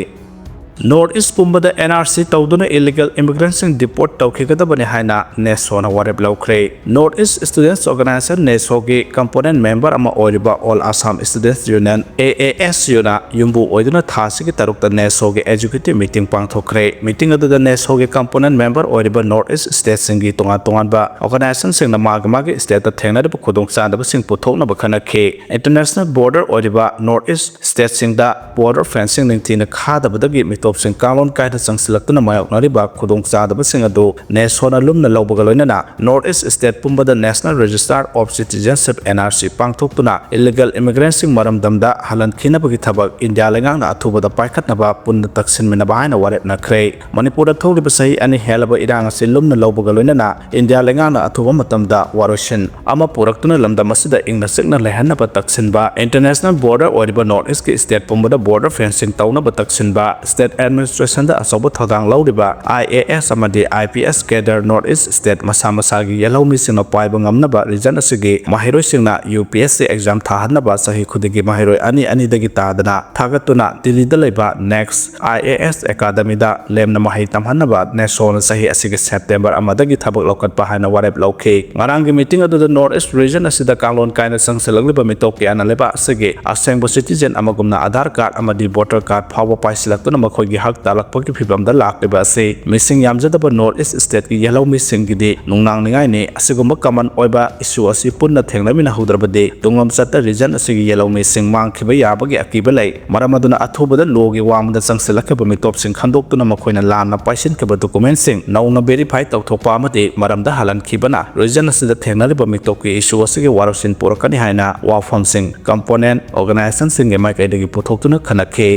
North East ꯄꯨꯝꯕꯗ NRC ꯇꯧꯗꯨꯅ illegal immigrantꯁꯤꯡ deport ꯇꯧꯈꯤꯒꯗꯕꯅꯤ ꯍꯥꯏꯅ NESOꯅ ꯋꯥꯔꯦꯞ ꯂꯧꯈ꯭ꯔꯦ꯫ North East Students Organisation, NESOꯒꯤ component member ꯑꯃ ꯑꯣꯏꯔꯤꯕ All Assam Students Union, AASUꯅ ꯌꯨꯝꯕꯨ ꯑꯣꯏꯗꯨꯅ ꯊꯥ ꯑꯁꯤꯒꯤ ꯇꯔꯨꯛꯇ NESOꯒꯤ executive meeting ꯄꯥꯡꯊꯣꯛꯈ꯭ꯔꯦ꯫ Meeting ꯑꯗꯨꯗ NESOꯒꯤ component member ꯑꯣꯏꯔꯤꯕ North East stateꯁꯤꯡꯒꯤ ꯇꯣꯉꯥꯟ ꯇꯣꯉꯥꯟꯕ organizationꯁꯤꯡꯅ ꯃꯥꯒꯤ ꯃꯥꯒꯤ stateꯇ ꯊꯦꯡꯅꯔꯤꯕ ꯈꯨꯗꯣꯡꯆꯥꯗꯕꯁꯤꯡ ꯄꯨꯊꯣꯛꯅꯕ ꯈꯟꯅꯈꯤ꯫ International border ꯑꯣꯏꯔꯤꯕ North East stateꯁꯤꯡꯗ border fencing ꯅꯤꯡꯊꯤꯅ ꯈꯥꯗꯕꯗꯒꯤ ꯃꯤꯇꯣꯞꯁꯤꯡ ꯀꯥꯡꯂꯣꯟ ꯀꯥꯏꯅ ꯆꯪꯁꯤꯜꯂꯛꯇꯨꯅ ꯃꯥꯌꯣꯛꯅꯔꯤꯕ ꯈꯨꯗꯣꯡꯆꯥꯗꯕꯁꯤꯡ ꯑꯗꯨ ꯅꯦꯁꯣꯅ ꯂꯨꯝꯅ ꯂꯧꯕꯒ ꯂꯣꯏꯅꯅ North East State ꯄꯨꯝꯕꯗ National Register of Citizenship, N R C, ꯄꯥꯡꯊꯣꯛꯇꯨꯅ illegal immigrantꯁꯤꯡ ꯃꯔꯝꯗꯝꯗ ꯍꯜꯍꯟꯈꯤꯅꯕꯒꯤ ꯊꯕꯛ ꯏꯟꯗꯤꯌꯥ ꯂꯩꯉꯥꯛꯅ ꯑꯊꯨꯕꯗ ꯄꯥꯏꯈꯠꯅꯕ ꯄꯨꯟꯅ ꯇꯛꯁꯤꯟꯃꯤꯟꯅꯕ ꯍꯥꯏꯅ ꯋꯥꯔꯦꯞꯅꯈ꯭ꯔꯦ꯫ ꯃꯅꯤꯄꯨꯔꯗ ꯊꯣꯛꯂꯤꯕ ꯆꯍꯤ ꯑꯅꯤ ꯍꯦꯜꯂꯕ ꯏꯔꯥꯡ ꯑꯁꯤ ꯂꯨꯝꯅ ꯂꯧꯕꯒ ꯂꯣꯏꯅꯅ ꯏꯟꯗꯤꯌꯥ ꯂꯩꯉꯥꯛꯅ ꯑꯊꯨꯕ ꯃꯇꯝꯗ ꯋꯥꯔꯣꯏꯁꯤꯟ ꯑꯃ ꯄꯨꯔꯛꯇꯨꯅ ꯂꯝꯗꯝ ꯑꯁꯤꯗ ꯏꯪꯅ ꯆꯤꯛꯅ ꯂꯩꯍꯟꯅꯕ ꯇꯛꯁꯤꯟꯕ, international border ꯑꯣꯏꯔꯤꯕ North Eastꯀꯤ state ꯄꯨꯝꯕꯗ border fencing ꯇꯧꯅꯕ ꯇꯛꯁꯤꯟꯕ, state administrationꯗ ꯑꯆꯧꯕ ꯊꯧꯗꯥꯡ ꯂꯧꯔꯤꯕ I A S ꯑꯃꯗꯤ I P S cadre North East state ꯃꯁꯥ ꯃꯁꯥꯒꯤ ꯌꯦꯜꯍꯧꯃꯤꯁꯤꯡꯅ ꯄꯥꯏꯕ ꯉꯝꯅꯕ region ꯑꯁꯤꯒꯤ ꯃꯍꯩꯔꯣꯏꯁꯤꯡꯅ U P S C exam ꯊꯥꯍꯟꯅꯕ ꯆꯍꯤ ꯈꯨꯗꯤꯡꯒꯤ ꯃꯍꯩꯔꯣꯏ ꯑꯅꯤ ꯑꯅꯤꯗꯒꯤ ꯇꯥꯗꯅ ꯊꯥꯒꯠꯇꯨꯅ ꯗꯤꯜꯂꯤꯗ ꯂꯩꯕ next I A S Academyꯗ ꯂꯦꯝꯅ ꯃꯍꯩ ꯇꯝꯍꯟꯅꯕ ꯅꯦꯁꯣꯅ ꯆꯍꯤ ꯑꯁꯤꯒꯤ September ꯑꯃꯗꯒꯤ ꯊꯕꯛ ꯂꯧꯈꯠꯄ ꯍꯥꯏꯅ ꯋꯥꯔꯦꯞ ꯂꯧꯈꯤ꯫ ꯉꯔꯥꯡꯒꯤ meeting ꯑꯗꯨꯗ North East region ꯑꯁꯤꯗ ꯀꯥꯡꯂꯣꯟ ꯀꯥꯏꯅ ꯆꯪꯁꯤꯜꯂꯛꯂꯤꯕ ꯃꯤꯇꯣꯞ ꯀꯌꯥꯅ ꯂꯩꯕꯥꯛ ꯑꯁꯤꯒꯤ ꯑꯁꯦꯡꯕ citizen ꯑꯃꯒꯨꯝꯅ Aadhaar card ꯑꯃꯗꯤ voter card ꯐꯥꯎꯕ ꯄꯥꯏꯁꯤꯜꯂꯛꯇꯨꯅ ꯃꯈꯣꯏꯒꯤ ꯍꯛ ꯇꯥꯜꯂꯛꯄꯒꯤ ꯐꯤꯕꯝꯗ ꯂꯥꯛꯂꯤꯕ ꯑꯁꯤ ꯃꯤꯁꯤꯡ ꯌꯥꯝꯖꯗꯕ North East stateꯀꯤ ꯌꯦꯜꯍꯧꯃꯤꯁꯤꯡꯒꯤꯗꯤ ꯅꯨꯡꯅꯥꯡꯅꯤꯡꯉꯥꯏꯅꯤ꯫ ꯑꯁꯤꯒꯨꯝꯕ common ꯑꯣꯏꯕ issue ꯑꯁꯤ ꯄꯨꯟꯅ ꯊꯦꯡꯅꯃꯤꯟꯅꯍꯧꯗ꯭ꯔꯕꯗꯤ ꯇꯨꯡꯂꯝꯆꯠꯇ region ꯑꯁꯤꯒꯤ ꯌꯦꯜꯍꯧꯃꯤꯁꯤꯡ ꯃꯥꯡꯈꯤꯕ ꯌꯥꯕꯒꯤ ꯑꯀꯤꯕ ꯂꯩ꯫ ꯃꯔꯝ ꯑꯗꯨꯅ ꯑꯊꯨꯕꯗ lawꯒꯤ ꯋꯥꯡꯃꯗ ꯆꯪꯁꯤꯜꯂꯛꯈꯤꯕ ꯃꯤꯇꯣꯞꯁꯤꯡ ꯈꯟꯗꯣꯛꯇꯨꯅ ꯃꯈꯣꯏꯅ ꯂꯥꯟꯅ ꯄꯥꯏꯁꯤꯟꯈꯤꯕ documentꯁꯤꯡ ꯅꯧꯅ verify ꯇꯧꯊꯣꯛꯄ ꯑꯃꯗꯤ ꯃꯔꯝꯗ ꯍꯜꯍꯟꯈꯤꯕꯅ region ꯑꯁꯤꯗ ꯊꯦꯡꯅꯔꯤꯕ ꯃꯤꯇꯣꯞꯀꯤ issue ꯑꯁꯤꯒꯤ ꯋꯥꯔꯣꯏꯁꯤꯟ ꯄꯨꯔꯛꯀꯅꯤ ꯍꯥꯏꯅ ꯋꯥꯐꯝꯁꯤꯡ component organizationꯁꯤꯡꯒꯤ ꯃꯥꯏꯀꯩꯗꯒꯤ ꯄꯨꯊꯣꯛꯇꯨꯅ ꯈꯟꯅꯈꯤ꯫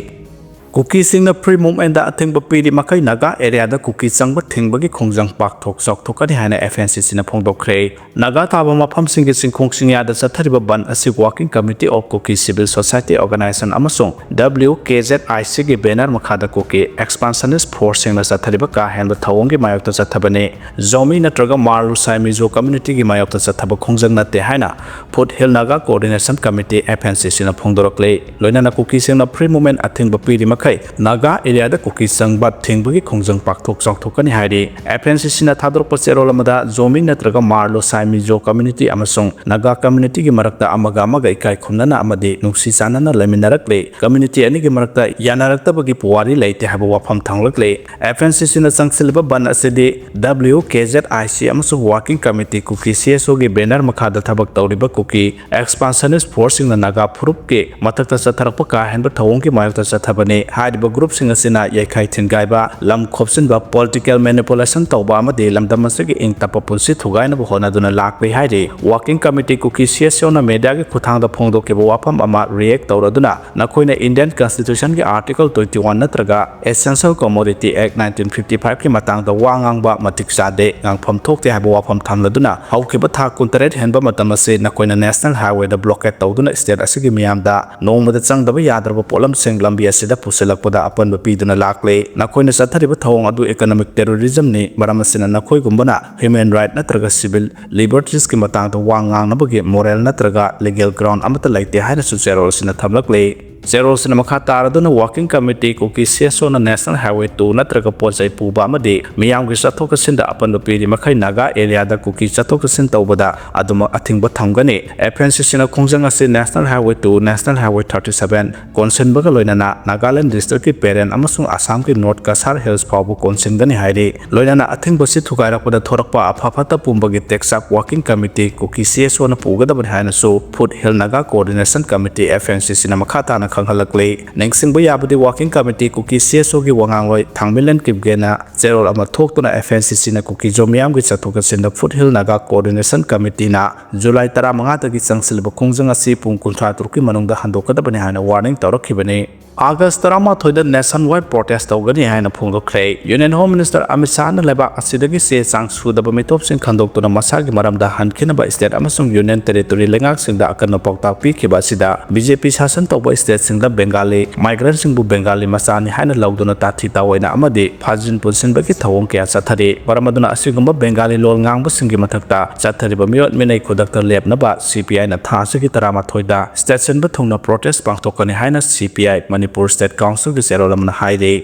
ꯀꯨꯀꯤꯁꯤꯡꯅ free movementꯗ ꯑꯊꯤꯡꯕ ꯄꯤꯔꯤ ꯃꯈꯩ ꯅꯥꯒꯥ areaꯗ ꯀꯨꯀꯤ ꯆꯪꯕ ꯊꯤꯡꯕꯒꯤ ꯈꯣꯡꯖꯪ ꯄꯥꯛꯊꯣꯛ ꯆꯥꯎꯊꯣꯛꯀꯅꯤ ꯍꯥꯏꯅ F N C Cꯅ ꯐꯣꯡꯗꯣꯛꯈ꯭ꯔꯦ꯫ ꯅꯥꯒꯥ ꯇꯥꯕ ꯃꯐꯝꯁꯤꯡꯒꯤ ꯆꯤꯡꯈꯣꯡ ꯆꯤꯡꯌꯥꯗ ꯆꯠꯊꯔꯤꯕ ꯕꯟ ꯑꯁꯤ Working Committee of Kuki Civil Society Organization ꯑꯃꯁꯨꯡ W K Z I Cꯒꯤ banner ꯃꯈꯥꯗ ꯀꯨꯀꯤ expansionist forceꯁꯤꯡꯅ ꯆꯠꯊꯔꯤꯕ ꯀꯥ ꯍꯦꯟꯕ ꯊꯧꯑꯣꯡꯒꯤ ꯃꯥꯌꯣꯛꯇ ꯆꯠꯊꯕꯅꯤ꯫ ꯖꯣꯃꯤ ꯅꯠꯇ꯭ꯔꯒ ꯃꯥꯔ ꯂꯨꯁꯥꯏ ꯃꯤꯖꯣ communityꯒꯤ ꯃꯥꯌꯣꯛꯇ ꯆꯠꯊꯕ ꯈꯣꯡꯖꯪ ꯅꯠꯇꯦ ꯍꯥꯏꯅ Foothill Naga Coordination Committee, F N C Cꯅ ꯐꯣꯡꯗꯣꯔꯛꯂꯤ꯫ ꯂꯣꯏꯅꯅ ꯀꯨꯀꯤꯁꯤꯡꯅ free movement ꯑꯊꯤꯡꯕ ꯄꯤꯔꯤ ꯃꯈꯩ ꯅꯥꯒꯥ areaꯗ ꯀꯨꯀꯤ ꯆꯪꯕ ꯊꯤꯡꯕꯒꯤ ꯈꯣꯡꯖꯪ ꯄꯥꯛꯊꯣꯛ ꯆꯥꯎꯊꯣꯛꯀꯅꯤ ꯍꯥꯏꯔꯤ꯫ F N C Cꯅ ꯊꯥꯗꯣꯔꯛꯄ ꯆꯦꯔꯣꯜ ꯑꯃꯗ ꯖꯣꯃꯤ ꯅꯠꯇ꯭ꯔꯒ ꯃꯥꯔ ꯂꯨꯁꯥꯏ ꯃꯤꯖꯣ community ꯑꯃꯁꯨꯡ ꯅꯥꯒꯥ communityꯒꯤ ꯃꯔꯛꯇ ꯑꯃꯒ ꯑꯃꯒ ꯏꯀꯥꯏ ꯈꯨꯝꯅꯅ ꯑꯃꯗꯤ ꯅꯨꯡꯁꯤ ꯆꯥꯟꯅꯅ ꯂꯩꯃꯤꯟꯅꯔꯛꯂꯤ꯫ Community ꯑꯅꯤꯒꯤ ꯃꯔꯛꯇ ꯌꯥꯅꯔꯛꯇꯕꯒꯤ ꯄꯨꯋꯥꯔꯤ ꯂꯩꯇꯦ ꯍꯥꯏꯕ ꯋꯥꯐꯝ ꯊꯝꯂꯛꯂꯤ꯫ F N C Cꯅ ꯆꯪꯁꯤꯜꯂꯤꯕ ꯕꯟ ꯑꯁꯤꯗꯤ W K Z I C ꯑꯃꯁꯨꯡ Working Committee Kuki, C S Oꯒꯤ banner ꯃꯈꯥꯗ ꯊꯕꯛ ꯇꯧꯔꯤꯕ ꯀꯨꯀꯤ expansionist forceꯁꯤꯡꯅ ꯅꯥꯒꯥ ꯐꯨꯔꯨꯞꯀꯤ ꯃꯊꯛꯇ ꯆꯠꯊꯔꯛꯄ ꯀꯥ ꯍꯦꯟꯕ ꯊꯧꯑꯣꯡꯒꯤ ꯃꯥꯌꯣꯛꯇ ꯆꯠꯊꯕꯅꯤ꯫ ꯍꯥꯏꯔꯤꯕ ꯒ꯭ꯔꯨꯞꯁꯤꯡ ꯑꯁꯤꯅ ꯌꯩꯈꯥꯏ ꯊꯤꯟꯒꯥꯏꯕ, ꯂꯝ ꯈꯣꯞꯆꯤꯟꯕ, ꯄꯣꯂꯤꯇꯤꯀꯦꯜ ꯃꯦꯅꯤꯄꯨꯂꯦꯁꯟ ꯇꯧꯕ ꯑꯃꯗꯤ ꯂꯝꯗꯝ ꯑꯁꯤꯒꯤ ꯏꯪ ꯇꯞꯄ ꯄꯨꯟꯁꯤ ꯊꯨꯒꯥꯏꯅꯕ ꯍꯣꯠꯅꯗꯨꯅ ꯂꯥꯛꯂꯤ ꯍꯥꯏꯔꯤ꯫ ꯋꯥꯔꯀꯤꯡ ꯀꯃꯤꯇꯤ ꯀꯨꯀꯤ ꯁꯤ ꯑꯦꯁ ꯑꯣꯅ ꯃꯦꯗꯤꯌꯥꯒꯤ ꯈꯨꯠꯊꯥꯡꯗ ꯐꯣꯡꯗꯣꯛꯈꯤꯕ ꯋꯥꯐꯝ ꯑꯃ ꯔꯤꯌꯦꯛ ꯇꯧꯔꯗꯨꯅ, ꯅꯈꯣꯏꯅ ꯏꯟꯗꯤꯌꯟ ꯀꯟꯁꯇꯤꯇ꯭ꯌꯨꯁꯟꯒꯤ ꯑꯥꯔꯇꯤꯀꯜ ꯇ꯭ꯋꯦꯟꯇꯤ ꯋꯥꯟ ꯅꯠꯇ꯭ꯔꯒ ꯑꯦꯁꯦꯟꯁꯤꯌꯦꯜ ꯀꯣꯃꯣꯗꯤꯇꯤ ꯑꯦꯛ ꯅꯥꯏꯟꯇꯤꯟ ꯐꯤꯐꯇꯤ ꯐꯥꯏꯚꯀꯤ ꯃꯇꯥꯡꯗ ꯋꯥ ꯉꯥꯡꯕ ꯃꯇꯤꯛ ꯆꯥꯗꯦ, ꯉꯥꯡꯐꯝ ꯊꯣꯛꯇꯦ ꯍꯥꯏꯕ ꯋꯥꯐꯝ ꯊꯝꯂꯗꯨꯅ, ꯍꯧꯈꯤꯕ ꯊꯥ ꯀꯨꯟꯇꯔꯦꯠ ꯍꯦꯟꯕ ꯃꯇꯝ ꯑꯁꯤ ꯅꯈꯣꯏꯅ ꯅꯦꯁꯅꯦꯜ ꯍꯥꯏꯋꯦꯗ ꯕ꯭ꯂꯣꯀꯦꯠ ꯇꯧꯗꯨꯅ ꯁ꯭ꯇꯦꯠ ꯑꯁꯤꯒꯤ ꯃꯤꯌꯥꯝꯗ ꯅꯣꯡꯃꯗ ꯆꯪꯗꯕ ꯌꯥꯗ꯭ꯔꯕ ꯄꯣꯠꯂꯝꯁꯤꯡ ꯂꯝꯕꯤ ꯑꯁꯤꯗ ꯄꯨꯁꯤꯜꯂꯛꯄꯗ ꯑꯄꯟꯕ ꯄꯤꯗꯨꯅ ꯂꯥꯛꯂꯦ꯫ ꯅꯈꯣꯏꯅ ꯆꯠꯊꯔꯤꯕ ꯊꯧꯑꯣꯡ ꯑꯗꯨ ꯏꯀꯣꯅꯣꯃꯤꯛ ꯇꯦꯔꯣꯔꯤꯖꯝꯅꯤ꯫ ꯃꯔꯝ ꯑꯁꯤꯅ ꯅꯈꯣꯏꯒꯨꯝꯕꯅ ꯍ꯭ꯌꯨꯃꯦꯟ ꯔꯥꯏꯠ ꯅꯠꯇ꯭ꯔꯒ ꯁꯤꯚꯤꯜ ꯂꯤꯕꯔꯇꯤꯁꯀꯤ ꯃꯇꯥꯡꯗ ꯋꯥ ꯉꯥꯡꯅꯕꯒꯤ ꯃꯣꯔꯦꯜ ꯅꯠꯇ꯭ꯔꯒ ꯂꯤꯒꯦꯜ ꯒ꯭ꯔꯥꯎꯟ ꯑꯃꯠꯇ ꯂꯩꯇꯦ ꯍꯥꯏꯅꯁꯨ ꯆꯦꯔꯣꯜ ꯑꯁꯤꯅ ꯊꯝꯂꯛꯂꯤ꯫ ꯆꯦꯔꯣꯜꯁꯤꯅ ꯃꯈꯥ ꯇꯥꯔꯗꯨꯅ, ꯋꯥꯔꯀꯤꯡ ꯀꯃꯤꯇꯤ ꯀꯨꯀꯤ ꯁꯤ ꯑꯦꯁ ꯑꯣꯅ ꯅꯦꯁꯅꯦꯜ ꯍꯥꯏꯋꯦ ꯇꯨ ꯅꯠꯇ꯭ꯔꯒ ꯄꯣꯠ ꯆꯩ ꯄꯨꯕ ꯑꯃꯗꯤ ꯃꯤꯌꯥꯝꯒꯤ ꯆꯠꯊꯣꯛ ꯆꯠꯁꯤꯟꯗ ꯑꯄꯟꯕ ꯄꯤꯔꯤ ꯃꯈꯩ ꯅꯥꯒꯥ ꯑꯦꯔꯤꯌꯥꯗ ꯀꯨꯀꯤ ꯆꯠꯊꯣꯛ ꯆꯠꯁꯤꯟ ꯇꯧꯕꯗ ꯑꯗꯨꯃꯛ ꯑꯊꯤꯡꯕ ꯊꯝꯒꯅꯤ꯫ ꯑꯦꯐ ꯑꯦꯟ ꯁꯤ ꯁꯤꯅ ꯈꯣꯡꯖꯪ ꯑꯁꯤ national highway two, national highway thirty seven ꯀꯣꯟꯁꯤꯟꯕꯒ ꯂꯣꯏꯅꯅ ꯅꯥꯒꯥꯂꯦꯟ ꯗꯤꯁꯇ꯭ꯔꯤꯛꯀꯤ ꯄꯦꯔꯦꯟ ꯑꯃꯁꯨꯡ ꯑꯁꯥꯝꯒꯤ ꯅꯣꯔꯠ ꯀꯁꯥꯔ ꯍꯤꯜꯁ ꯐꯥꯎꯕ ꯀꯣꯟꯁꯤꯟꯒꯅꯤ ꯍꯥꯏꯔꯤ꯫ ꯂꯣꯏꯅꯅ ꯑꯊꯤꯡꯕꯁꯤ ꯊꯨꯒꯥꯏꯔꯛꯄꯗ ꯊꯣꯔꯛꯄ ꯑꯐ ꯐꯠꯇ ꯄꯨꯝꯕꯒꯤ ꯇꯦꯛꯆꯥꯛ ꯋꯥꯔꯀꯤꯡ ꯀꯃꯤꯇꯤ ꯀꯨꯀꯤ ꯁꯤ ꯑꯦꯁ ꯑꯣꯅ ꯄꯨꯒꯗꯕꯅꯤ ꯍꯥꯏꯅꯁꯨ foothill Naga coordination committee, F N C ꯁꯤꯅ ꯃꯈꯥ ꯇꯥꯅ ꯈꯪꯍꯜꯂꯛꯂꯤ꯫ ꯅꯤꯡꯁꯤꯡꯕ ꯌꯥꯕꯗꯤ, ꯋꯥꯔꯀꯤꯡ ꯀꯃꯤꯇꯤ ꯀꯨꯀꯤ ꯁꯤ ꯑꯦꯁ ꯑꯣꯒꯤ ꯋꯥꯉꯥꯡꯂꯣꯏ ꯊꯥꯡꯃꯤꯂꯦꯟ ꯀꯤꯞꯒꯦꯅ ꯆꯦꯔꯣꯜ ꯑꯃ ꯊꯣꯛꯇꯨꯅ ꯑꯦꯐ ꯑꯦꯟ ꯁꯤ ꯁꯤꯅ ꯀꯨꯀꯤꯖꯣ ꯃꯤꯌꯥꯝꯒꯤ ꯆꯠꯊꯣꯛ ꯆꯠꯁꯤꯟꯗ ꯐꯨꯠ ꯍꯤꯜ ꯅꯥꯒꯥ ꯀꯣꯑꯣꯔꯗꯤꯅꯦꯁꯟ ꯀꯃꯤꯇꯤꯅ ꯖꯨꯂꯥꯏ ꯇꯔꯥꯃꯉꯥꯗꯒꯤ ꯆꯪꯁꯤꯜꯂꯤꯕ ꯈꯣꯡꯖꯪ ꯑꯁꯤ ꯄꯨꯡ ꯀꯨꯟꯊ꯭ꯔꯥ ꯇꯔꯨꯛꯀꯤ ꯃꯅꯨꯡꯗ ꯍꯟꯗꯣꯛꯀꯗꯕꯅꯤ ꯍꯥꯏꯅ ꯋꯥꯔꯅꯤꯡ ꯇꯧꯔꯛꯈꯤꯕꯅꯤ꯫ ꯑꯥꯒꯁ ꯇꯔꯥꯃꯥꯊꯣꯏꯗ ꯅꯦꯁꯟ ꯋꯥꯏꯗ ꯄ꯭ꯔꯣꯇꯦꯁ ꯇꯧꯒꯅꯤ ꯍꯥꯏꯅ ꯐꯣꯡꯗꯣꯛꯈ꯭ꯔꯦ꯫ ꯌꯨꯅꯤꯌꯟ ꯍꯣꯝ ꯃꯤꯅꯤꯁꯇꯔ ꯑꯃꯤꯠ ꯁꯥꯍꯅ ꯂꯩꯕꯥꯛ ꯑꯁꯤꯗꯒꯤ ꯆꯦ ꯆꯥꯡ ꯁꯨꯗꯕ ꯃꯤꯇꯣꯞꯁꯤꯡ ꯈꯟꯗꯣꯛꯇꯨꯅ ꯃꯁꯥꯒꯤ ꯃꯔꯝꯗ ꯍꯟꯈꯤꯅꯕ ꯁ꯭ꯇꯦꯠ ꯑꯃꯁꯨꯡ ꯌꯨꯅꯤꯌꯟ ꯇꯦꯔꯤꯇꯣꯔꯤ ꯂꯩꯉꯥꯛꯁꯤꯡꯗ ꯑꯀꯟꯕ ꯄꯥꯎꯇꯥꯛ ꯄꯤꯈꯤꯕ ꯑꯁꯤꯗ, ꯕꯤ ꯖꯦ ꯄꯤ ꯁꯥꯁꯟ ꯇꯧꯕ ꯁ꯭ꯇꯦꯠꯁꯤꯡꯗ ꯕꯦꯡꯒꯥꯂꯤ ꯃꯥꯏꯒ꯭ꯔꯦꯟꯠꯁꯤꯡꯕꯨ ꯕꯦꯡꯒꯥꯂꯤ ꯃꯆꯥꯅꯤ ꯍꯥꯏꯅ ꯂꯧꯗꯨꯅ ꯇꯥꯊꯤ ꯇꯥꯑꯣꯏꯅ ꯑꯃꯗꯤ ꯐꯥꯖꯤꯟ ꯄꯨꯟꯁꯤꯟꯕꯒꯤ ꯊꯧꯑꯣꯡ ꯀꯌꯥ ꯆꯠꯊꯔꯤ꯫ ꯃꯔꯝ ꯑꯗꯨꯅ, ꯑꯁꯤꯒꯨꯝꯕ ꯕꯦꯡꯒꯥꯂꯤ ꯂꯣꯜ ꯉꯥꯡꯕꯁꯤꯡꯒꯤ ꯃꯊꯛꯇ ꯆꯠꯊꯔꯤꯕ ꯃꯤꯑꯣꯠ ꯃꯤꯅꯩ ꯈꯨꯗꯛꯇ ꯂꯦꯞꯅꯕ ꯁꯤ ꯄꯤ ꯑꯥꯏꯅ ꯊꯥ ꯑꯁꯤꯒꯤ ꯇꯔꯥꯃꯥꯊꯣꯏꯗ ꯁ꯭ꯇꯦꯠ ꯁꯤꯟꯕ ꯊꯨꯡꯅ ꯄ꯭ꯔꯣꯇꯦꯁ ꯄꯥꯡꯊꯣꯛꯀꯅꯤ ꯍꯥꯏꯅ ꯁꯤ ꯄꯤ ꯑꯥꯏ, ꯃꯅꯤꯄꯨꯔ ꯁ꯭ꯇꯦꯠ ꯀꯥꯎꯟꯁꯤꯜꯒꯤ ꯆꯦꯔꯣꯜ ꯑꯃꯅ ꯍꯥꯏꯔꯤ꯫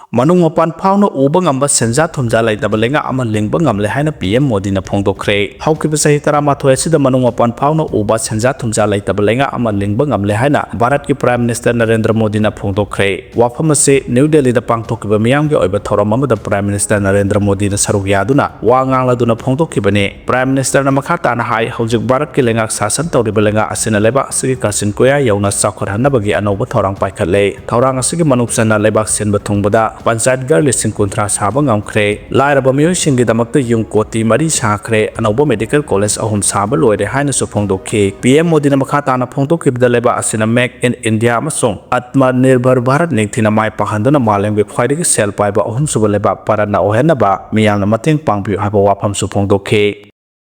ꯃꯅꯨꯡ ꯃꯄꯥꯟ ꯐꯥꯎꯅ ꯎꯕ ꯉꯝꯕ ꯁꯦꯟꯖꯥ ꯊꯨꯝꯖꯥ ꯂꯩꯇꯕ ꯂꯩꯉꯥꯛ ꯑꯃ ꯂꯤꯡꯕ ꯉꯝꯂꯦ ꯍꯥꯏꯅ ꯄꯤ ꯑꯦꯝ ꯃꯣꯗꯤꯅ ꯐꯣꯡꯗꯣꯛꯈ꯭ꯔꯦ꯫ ꯍꯧꯈꯤꯕ ꯆꯍꯤ ꯇꯔꯥꯃꯥꯊꯣꯏ ꯑꯁꯤꯗ ꯃꯅꯨꯡ ꯃꯄꯥꯟ ꯐꯥꯎꯅ ꯎꯕ ꯁꯦꯟꯖꯥ ꯊꯨꯝꯖꯥ ꯂꯩꯇꯕ ꯂꯩꯉꯥꯛ ꯑꯃ ꯂꯤꯡꯕ ꯉꯝꯂꯦ ꯍꯥꯏꯅ ꯚꯥꯔꯠꯀꯤ Prime Minister ꯅꯔꯦꯟꯗ꯭ꯔ ꯃꯣꯗꯤꯅ ꯐꯣꯡꯗꯣꯛꯈ꯭ꯔꯦ꯫ ꯋꯥꯐꯝ ꯑꯁꯤ ꯅ꯭ꯌꯨ ꯗꯦꯜꯂꯤꯗ ꯄꯥꯡꯊꯣꯛꯈꯤꯕ ꯃꯤꯌꯥꯝꯒꯤ ꯑꯣꯏꯕ ꯊꯧꯔꯝ ꯑꯃꯗ Prime Minister ꯅꯔꯦꯟꯗ꯭ꯔ ꯃꯣꯗꯤꯅ ꯁꯔꯨꯛ ꯌꯥꯗꯨꯅ ꯋꯥ ꯉꯥꯡꯂꯗꯨꯅ ꯐꯣꯡꯗꯣꯛꯈꯤꯕꯅꯤ꯫ Prime Minister ꯅ ꯃꯈꯥ ꯇꯥꯅ ꯍꯥꯏ, ꯍꯧꯖꯤꯛ ꯚꯥꯔꯠꯀꯤ ꯂꯩꯉꯥꯛ ꯁꯥꯁꯟ ꯇꯧꯔꯤꯕ ꯂꯩꯉꯥꯛ ꯑꯁꯤꯅ ꯂꯩꯕꯥꯛ ꯑꯁꯤꯒꯤ ꯀꯥꯆꯤꯟ ꯀꯣꯌꯥ ꯌꯧꯅ ꯆꯥꯎꯈꯠꯍꯟꯅꯕꯒꯤ ꯑꯅꯧꯕ ꯊꯧꯔꯥꯡ ꯄꯥꯏꯈꯠꯂꯦ꯫ ꯊꯧꯔꯥꯡ ꯑꯁꯤꯒꯤ ꯃꯅꯨꯡ ꯆꯟꯅ ꯂꯩꯕꯥꯛ ꯁꯤꯟꯕ ꯊꯨꯡꯕꯗ ꯄꯟꯆꯥꯌꯠ ꯘꯔ ꯂꯤꯁꯤꯡ ꯀꯨꯟꯊ꯭ꯔꯥ ꯁꯥꯕ ꯉꯝꯈ꯭ꯔꯦ꯫ ꯂꯥꯏꯔꯕ ꯃꯤꯑꯣꯏꯁꯤꯡꯒꯤꯗꯃꯛꯇ ꯌꯨꯝ ꯀꯣꯇꯤ ꯃꯔꯤ ꯁꯥꯈ꯭ꯔꯦ꯫ ꯑꯅꯧꯕ medical college ꯑꯍꯨꯝ ꯁꯥꯕ ꯂꯣꯏꯔꯦ ꯍꯥꯏꯅꯁꯨ ꯐꯣꯡꯗꯣꯛꯈꯤ꯫ ꯄꯤ ꯑꯦꯝ ꯃꯣꯗꯤꯅ ꯃꯈꯥ ꯇꯥꯅ ꯐꯣꯡꯗꯣꯛꯈꯤꯕꯗ ꯂꯩꯕꯥꯛ ꯑꯁꯤꯅ Make in India ꯑꯃꯁꯨꯡ Atmanirbhar Bharat ꯅꯤꯡꯊꯤꯅ ꯃꯥꯏ ꯄꯥꯛꯍꯟꯗꯨꯅ ꯃꯥꯂꯦꯝꯒꯤ ꯈ꯭ꯋꯥꯏꯗꯒꯤ ꯁꯦꯜ ꯄꯥꯏꯕ ꯑꯍꯨꯝꯁꯨꯕ ꯂꯩꯕꯥꯛ ꯚꯥꯔꯠꯅ ꯑꯣꯏꯍꯟꯅꯕ ꯃꯤꯌꯥꯝꯅ ꯃꯇꯦꯡ ꯄꯥꯡꯕꯤꯌꯨ ꯍꯥꯏꯕ ꯋꯥꯐꯝꯁꯨ ꯐꯣꯡꯗꯣꯛꯈꯤ꯫